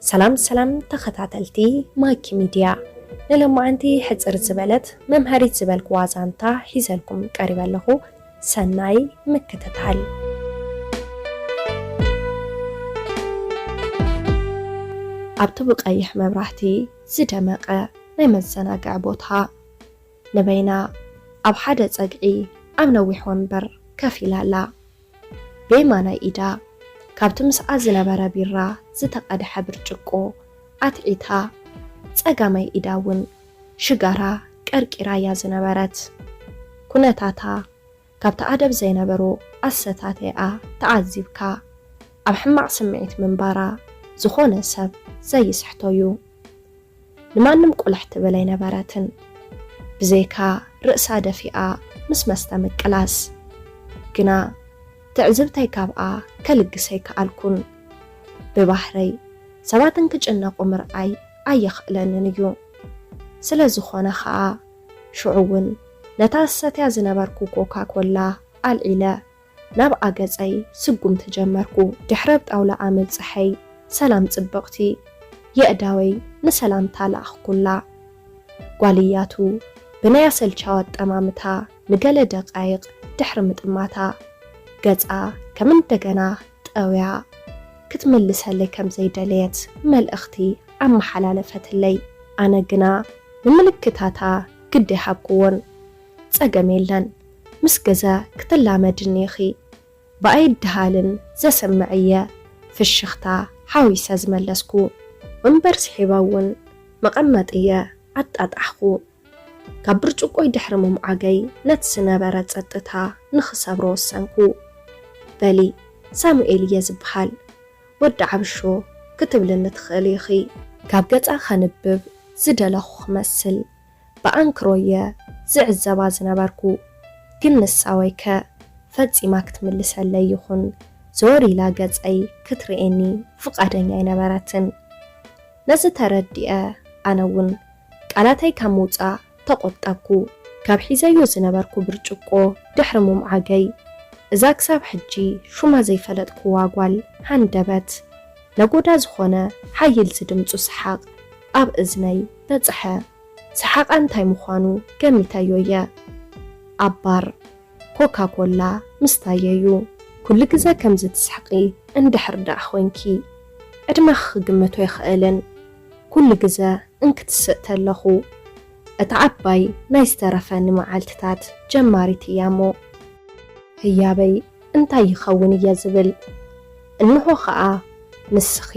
ሰላም ሰላም ተኸታተልቲ ማኪ ሚድያ፣ ንሎማዓንቲ ሕጽር ዝበለት መምሃሪት ዝበልክዋ ዛንታ ሒዘልኩም ቀሪበ ኣለኹ። ሰናይ ምክትታል። ኣብቲ ብቐይሕ መብራህቲ ዝደመቐ ናይ መዘናግዒ ቦታ፣ ንበይና ኣብ ሓደ ጸግዒ ኣብ ነዊሕ ወንበር ከፍ ኢላ ኣላ። ብየማናይ ኢዳ ካብቲ ምስኣ ዝነበረ ቢራ ዝተቐድሐ ብርጭቆ ኣትዒታ፣ ጸጋማይ ኢዳ እውን ሽጋራ ቀርቂራ እያ ዝነበረት። ኩነታታ ካብቲ ኣደብ ዘይነበሮ ኣሰታትያኣ ተዓዚብካ፣ ኣብ ሕማቕ ስምዒት ምንባራ ዝኾነ ሰብ ዘይስሕቶ እዩ። ንማንም ቁልሕ ትብል ኣይነበረትን። ብዘይካ ርእሳ ደፊኣ ምስ መስተ ምቅላስ። ግና ትዕዝብተይ ካብኣ ከልግስ ኣይከኣልኩን። ብባህረይ ሰባት እንክጭነቑ ምርኣይ ኣየኽእለንን እዩ። ስለ ዝኾነ ኸኣ ሽዑ እውን ነታ ዝሰትያ ዝነበርኩ ኮካ ኮላ ኣልዒለ ናብ ኣገጸይ ስጉምቲ ጀመርኩ። ድሕሪ ኣብ ጣውላኣ ምብጽሐይ፣ "ሰላም ጽብቕቲ" የእዳወይ ንሰላምታ ለኣኽኩላ። ጓል እያቱ ብናይ ኣሰልቻዊ ኣጠማምታ ንገለ ደቃይቕ ድሕሪ ምጥማታ፣ ገጻ ከም እንደገና ጠውያ ክትምልሰለይ ከም ዘይደለየት መልእኽቲ ኣመሓላለፈትለይ። ኣነ ግና ንምልክታታ ግዲ ሃብክዎን። "ጸገም የለን፣ ምስ ገዛ ክትላመድኒ ኢኺ። ብኣይድሃልን ዘሰምዕየ ፍሽኽታ ሓዊሰ ዝመለስኩ። ወንበር ስሒበ እውን መቐመጥየ ኣጣጣሕኹ። ካብ ብርጭቆይ ድሕሪ ምምዓገይ ነቲ ዝነበረ ጸጥታ ንኽሰብሮ ወሰንኩ። በሊ፣ ሳሙኤል እየ ዝበሃል። ወዲ ዓብሾ ክትብልኒ ትኽእሊ ኢኺ።" ካብ ገጻ ከንብብ ዝደለኹ ክመስል ብኣንክሮየ ዝዕዘባ ዝነበርኩ፣ ግን ንሳ ወይከ ፈጺማ ክትምልሰለይ ይኹን ዘወር ኢላ ገጸይ ክትርእየኒ ፍቓደኛ ኣይነበረትን። ነዚ ተረዲአ ኣነ እውን ቃላተይ ካብ ምውጻእ ተቖጠብኩ። ካብ ሒዘዮ ዝነበርኩ ብርጭቆ ድሕሪ ምምዓገይ፣ እዛ ክሳብ ሕጂ ሹማ ዘይፈለጥክዋ ጓል ሃንደበት ነጎዳ ዝኾነ ሓይል ዝድምጹ ሰሓቕ ኣብ እዝነይ በጽሐ። ሰሓቓ እንታይ ምዃኑ ገሚተዮ እየ። ኣብ ባር ኮካ ኮላ ምስታየ እዩ። ኩሉ ግዘ ከምዚ ትስሕቒ እንድሕር ደኣ ኾይንኪ፣ ዕድመኺ ክግምቶ ኣይኽእልን። ኩሉ ግዘ እንክትስእ ተለኹ፣ እታ ዓባይ ናይ ዝተረፈኒ መዓልትታት ጀማሪት እያ እሞ፣ ህያበይ እንታይ ይኸውን እየ ዝብል። እንሆ ኸኣ ንስኺ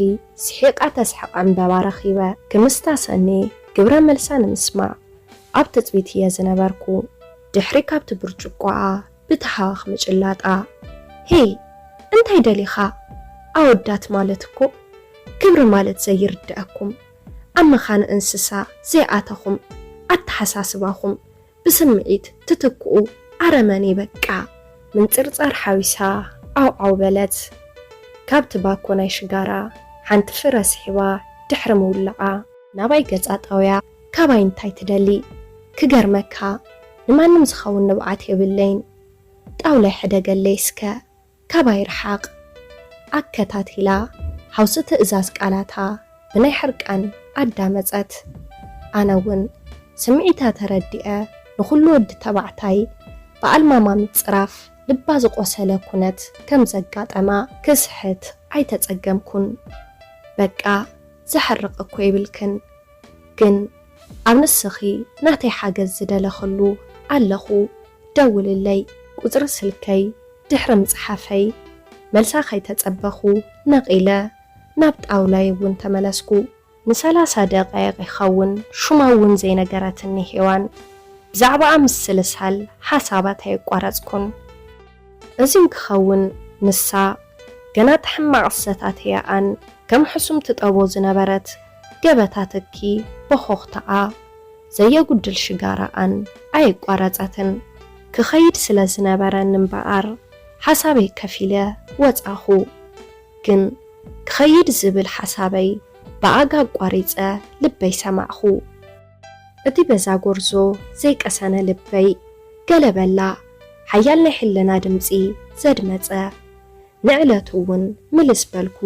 ስሒቓ ተስሕቕ ዕምበባ ረኺበ። ክምስታ ሰኒ ግብረ መልሳ ንምስማዕ ኣብ ትጽቢት እየ ዝነበርኩ። ድሕሪ ካብቲ ብርጭቆኣ ብተሃዋኽ ምጭላጣ፣ "ሄይ፣ እንታይ ደሊኻ? ኣወዳት ማለት እኮ ክብሪ ማለት ዘይርድኣኩም፣ ኣብ መኻን እንስሳ ዘይኣተኹም፣ ኣተሓሳስባኹም ብስምዒት ትትክኡ ኣረመኔ በቃ!" ምንጽርጻር ሓዊሳ ዓው ዓው በለት። ካብቲ ባኮ ናይ ሽጋራ ሓንቲ ፍረ ስሒባ ድሕሪ ምውላዓ፣ ናባይ ገጻ ጠውያ፣ "ካባይ እንታይ ትደሊ? ክገርመካ፣ ንማንም ዝኸውን ንብዓት የብለይን። ጣውላይ ሕደገለይ እስከ፣ ካባይ ርሓቕ!" ኣከታቲላ ሓውሲ ትእዛዝ ቃላታ ብናይ ሕርቃን ኣዳመጸት። ኣነ እውን ስምዒታ ተረዲአ፣ ንኹሉ ወዲ ተባዕታይ ብኣልማማ ምጽራፍ ልባ ዝቖሰለ ኩነት ከም ዘጋጠማ ክስሕት ኣይተጸገምኩን። "በቃ፣ ዘሕርቕ እኮ የብልክን፣ ግን ኣብ ንስኺ ናተይ ሓገዝ ዝደለኽሉ ኣለኹ፣ ደውልለይ።" ቁጽሪ ስልከይ ድሕሪ ምጽሓፈይ፣ መልሳ ከይተጸበኹ ነቒለ ናብ ጣውላይ እውን ተመለስኩ። ንሰላሳ ደቓይቕ ይኸውን ሹማ እውን ዘይነገረትኒ ሄዋን፣ ብዛዕባኣ ምስልሳል ሓሳባት ኣየቋረጽኩን። እዚ ክኸውን ንሳ ገና እቲ ሕማቕ ዝሰታተያኣን ከም ሕሱም ትጠቦ ዝነበረት ገበታ ትኪ ቦኾኽታኣ ዘየጉድል ሽጋራኣን ኣየቋረጸትን። ክኸይድ ስለ ዝነበረኒ እምበኣር ሓሳበይ ከፊለ ወጻኹ። ግን ክኸይድ ዝብል ሓሳበይ ብኣጋ ኣቋሪጸ ልበይ ሰማዕኹ። እቲ በዛ ጎርዞ ዘይቀሰነ ልበይ ገለ በላ፣ ሓያል ናይ ሕልና ድምጺ ዘድመጸ። ንዕለቱ እውን ምልስ በልኩ።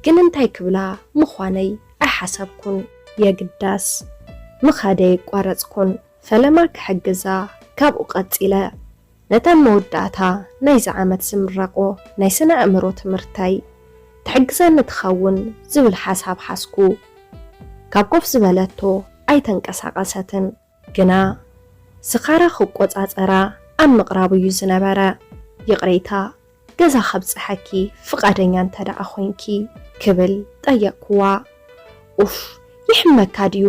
ግን እንታይ ክብላ ምዃነይ ኣይሓሰብኩን። የግዳስ ምኻደይ ኣይቋረጽኩን። ፈለማ ክሕግዛ ካብኡ ቀጺለ። ነተን መወዳእታ ናይዚ ዓመት ዝምረቖ ናይ ስነ ኣእምሮ ትምህርተይ ትሕግዘኒ ትኸውን ዝብል ሓሳብ ሓዝኩ። ካብ ኮፍ ዝበለቶ ኣይተንቀሳቐሰትን። ግና ስኻራ ክቆጻጸራ ኣብ ምቕራቡ እዩ ዝነበረ። "ይቕሬታ፣ ገዛ ከብጽሓኪ ፍቓደኛ እንተ ደኣ ኮይንኪ?" ክብል ጠየቕኩዋ። "ኡፍ፣ ይሕመካ ድዩ?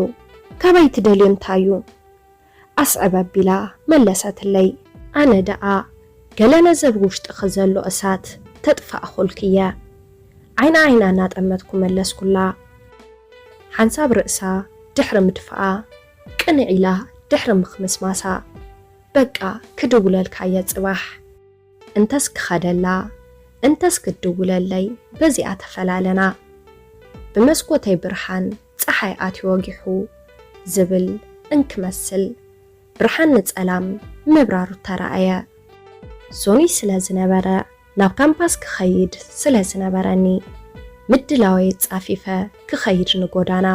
ካባይ ትደልዮ እንታይ እዩ?" ኣስዕብ ኣቢላ መለሰትለይ። ኣነ ደኣ ገለ ነዚ ኣብ ውሽጥኺ ዘሎ እሳት ተጥፋእኹልኪ እየ። ዓይና ዓይና እናጠመትኩ መለስኩላ። ሓንሳብ ርእሳ ድሕሪ ምድፋኣ፣ ቅንዕ ኢላ ድሕሪ ምኽምስማሳ፣ "በቃ ክድውለልካ እየ ጽባሕ። እንተስ ክኸደላ፣ እንተስ ክትድውለለይ፣ በዚኣ ተፈላለና። ብመስኮተይ ብርሃን ጸሓይ ኣትዩ ወጊሑ" ዝብል እንክመስል፣ ብርሃን ንጸላም ምብራሩ ተራእየ። ዞኒ ስለ ዝነበረ፣ ናብ ካምፓስ ክኸይድ ስለ ዝነበረኒ፣ ምድላወይ ጻፊፈ ክኸይድ ንጎዳና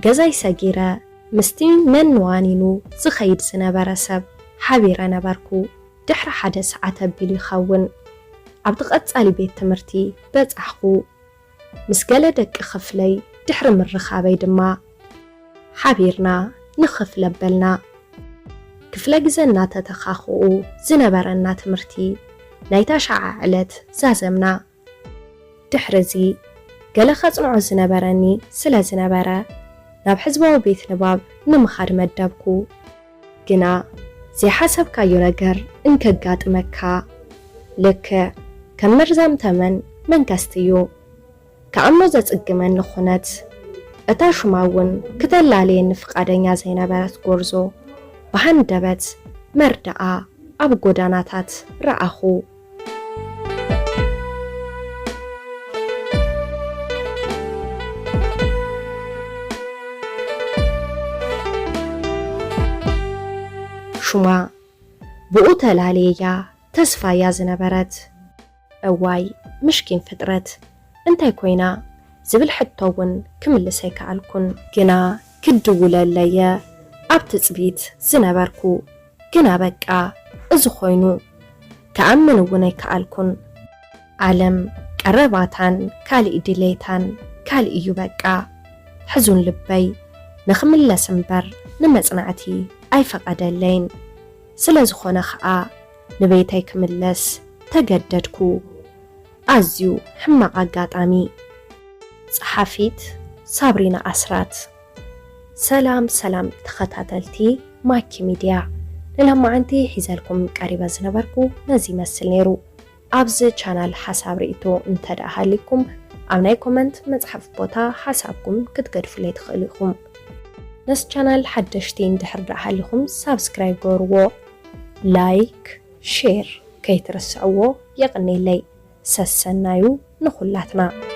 ገዛይ ሰጊረ፣ ምስቲ ነንዋኒኑ ዝኸይድ ዝነበረ ሰብ ሓቢረ ነበርኩ። ድሕሪ ሓደ ሰዓት ኣቢሉ ይኸውን፣ ኣብቲ ቀጻሊ ቤት ትምህርቲ በጻሕኹ። ምስ ገለ ደቂ ክፍለይ ድሕሪ ምርኻበይ ድማ፣ ሓቢርና ንኽፍለ ኣበልና። ክፍለ ግዘ እናተተኻኽኡ ዝነበረና ትምህርቲ ናይታ ሸዓ ዕለት ዛዘምና። ድሕሪ እዚ፣ ገለ ከጽንዖ ዝነበረኒ ስለ ዝነበረ፣ ናብ ሕዝባዊ ቤት ንባብ ንምኻድ መደብኩ። ግና ዘይሓሰብካዮ ነገር እንከጋጥመካ፣ ልክዕ ከም መርዛም ተመን መንከስቲ እዩ። ክኣምኖ ዘጽግመኒ ኩነት፣ እታ ሹማ እውን ክተላለየኒ ፍቓደኛ ዘይነበረት ጎርዞ፣ ብሃንደበት መርድኣ ኣብ ጎዳናታት ረኣኹ። ሹማ ብኡ ተላልየያ ተስፋያ ዝነበረት። እዋይ፣ ምሽኪን ፍጥረት፣ እንታይ ኮይና? ዝብል ሕቶ እውን ክምልስ ኣይከኣልኩን። ግና ክድውለለየ ኣብ ትጽቢት ዝነበርኩ። ግና በቃ፣ እዚ ኮይኑ፣ ክኣምን እውን ኣይከኣልኩን። ዓለም ቀረባታን ካልእ ድሌታን ካልእ እዩ በቃ። ሕዙን ልበይ ንኽምለስ እምበር ንመጽናዕቲ ኣይፈቐደለይን። ስለ ዝኾነ ኸኣ ንቤተይ ክምለስ ተገደድኩ። ኣዝዩ ሕማቕ ኣጋጣሚ። ጸሓፊት ሳብሪና ኣስራት። ሰላም ሰላም ተኸታተልቲ ማኪ ሚድያ፣ ንሎማዓንቲ ሒዘልኩም ቀሪበ ዝነበርኩ ነዚ ይመስል ነይሩ። ኣብዚ ቻናል ሓሳብ ርእይቶ እንተ ደኣ ሃልይኩም፣ ኣብ ናይ ኮመንት መጽሓፍ ቦታ ሓሳብኩም ክትገድፉለይ ትኽእሉ ኢኹም። ነዚ ቻናል ሓደሽቲ እንድሕር ደኣ ሃሊኹም፣ ሳብስክራይብ ገርዎ፣ ላይክ፣ ሼር ከይትርስዕዎ። የቐንየለይ። ሰሰናዩ ንኹላትና።